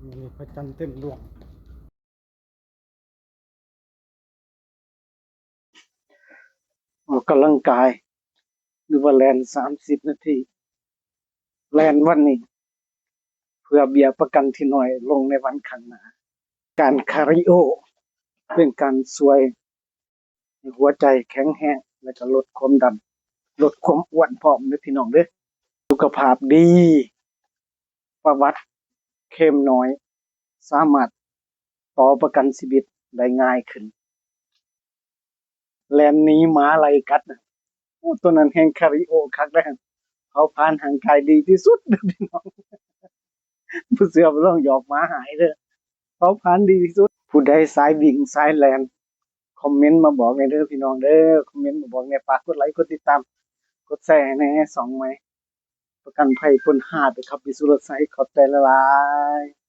ມື້ນີ້ພະຈັນເຕັມດວງ. ອອກກຳລັງກາຍ ຫຼືວ່າແລ່ນສາມສິບນາທີ ແລ່ນວັນນີ້ ເພື່ອເບ້ຍປະກັນທີ່ໜ້ອຍລົງໃນວັນຂ້າງໜ້າ. ການຄາຣິໂອ ເປັນການຊ່ວຍໃຫ້ຫົວໃຈແຂງແຮງ ແລະກະລົດຄວາມດັນ ລົດຄວາມອ້ວນພ້ອມເດີພີ່ນ້ອງເດີ. ສຸຂະພາບດີ ປະຫວັດເຄັມນ້ອຍ ສາມາດຕໍ່ປະກັນຊີວິດໄດ້ງ່າຍຂຶ້ນ. ແລ່ນໜີໝາໄລ່ກັດນະ ໂອ້ ໂຕນັ້ນແຮ່ງຄາຣິໂອຄັກເດ້. ເຜົາຜານຮ່າງກາຍດີທີ່ສຸດເດີພີ່ນ້ອງ. ບໍ່ເຊື່ອໄປລອງຫຍອກໝາຫາຍເດີ. ເຜົາຜານດີທີ່ສຸດ. ຜູ້ໃດສາຍວິ່ງສາຍແລ່ນ ຄອມເມັນມາບອກແດ່ເດີພີ່ນ້ອງເດີ. ຄອມເມັນມາບອກແດ່. ຝາກກົດໄລ ກົດຕິດຕາມ ກົດແຊໃຫ້ແດ່ ຊ່ອງໃໝ່ ປະກັນໄພພົ້ນຫາດ ໄປຂັບວິສຸລະໄຊ. ຂອບໃຈຫຼາຍໆ.